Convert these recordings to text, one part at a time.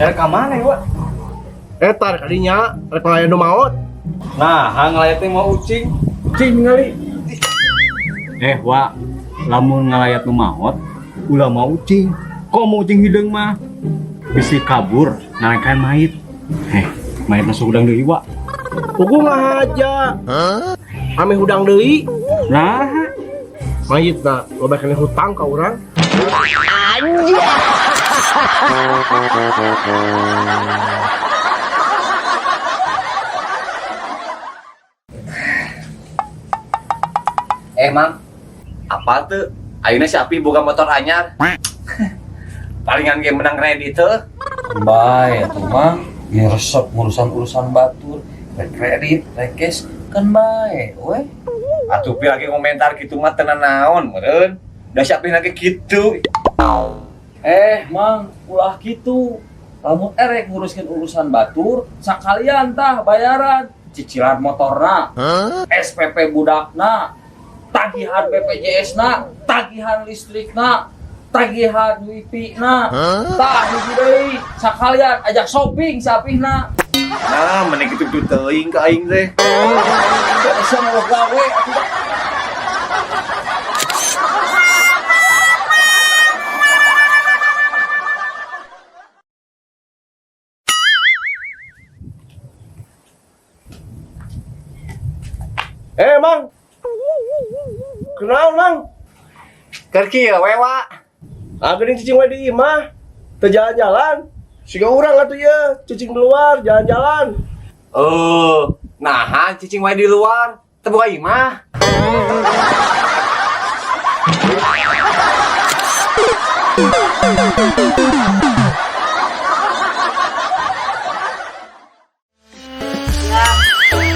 Dari ka mana ya, Wak? Eta rek kadinya, rek ngalayan nu maot. Nah, hang ngalayat teh mau ucing. Cing ningali. Eh, Wak, lamun ngalayat nu maot, ulah mau ucing. Kok mau ucing hideung mah? Bisi kabur, nalengkan mayit. Eh, mayit masuk hudang deui, Wak. Puguh ngahaja. Ame hudang deui. Nah, Mayitna loba keneh hutang ka urang. Eh, Mang, apa tuh? Ayeuna si Api boga motor anyar. Palingan ge menang kredit tuh. Bae atuh Mang, ieu resep ngurusan urusan batur, rek kredit, rek cash, kan bae we. Atuh pi lagi komentar gitu mah tenan naon meureun. Da si Api lagi gitu. Eh, Mang, ulah gitu. Lamun erek nguruskeun urusan batur, sakalian tah bayaran cicilan motorna, SPP budakna, tagihan BPJS-na, tagihan listrikna, tagihan wifi-na. Tah hiji deui, sakalian ajak shopping sapihna. Nah, mending kitu teuing ka aing teh. Bisa mau gawe atuh da. Eh, Mang. Kenal, Mang. Keur kieu we, Wak. Ah, geuning cicing we di imah. Teu jalan-jalan. Siga urang atuh ieu, cicing di luar jalan-jalan. Oh, nah cicing wae di luar. Teu boga imah. Ya,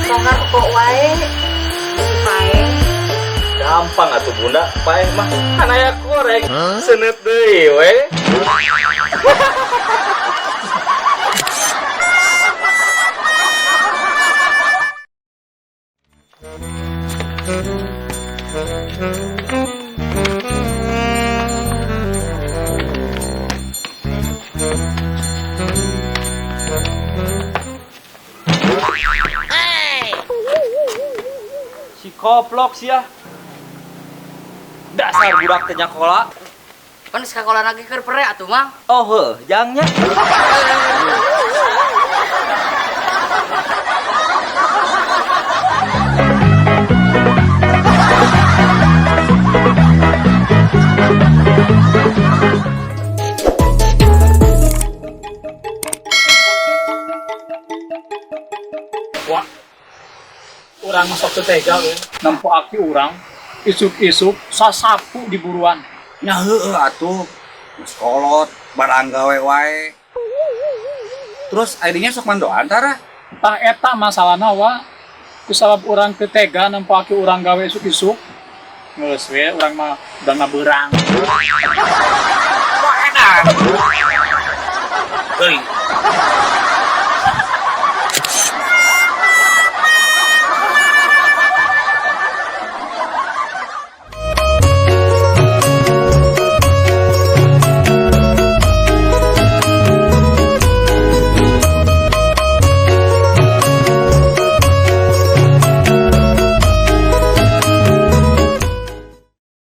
bongkar kok wae. Pae. Gampang atuh Bunda, paeh mah kan aya korek. Seuneut deui we. Si koplok sia. Dasar budak teu nyakola. Pan sekolah lagi keur pere atuh, Mang. Oh heuh, jangnya. Wah, urang masuk teu tega we. Nempo aki urang isuk-isuk sasapu di buruan. Nya heueuh atuh. Geus kolot, barang gawe wae. Terus ID-nya sok mandoan tara? Tah eta masalahna wa. Kusabab urang teu tega nempo aki urang gawe isuk-isuk. Geus we urang mah udah beurang. Wah edan. Geuling.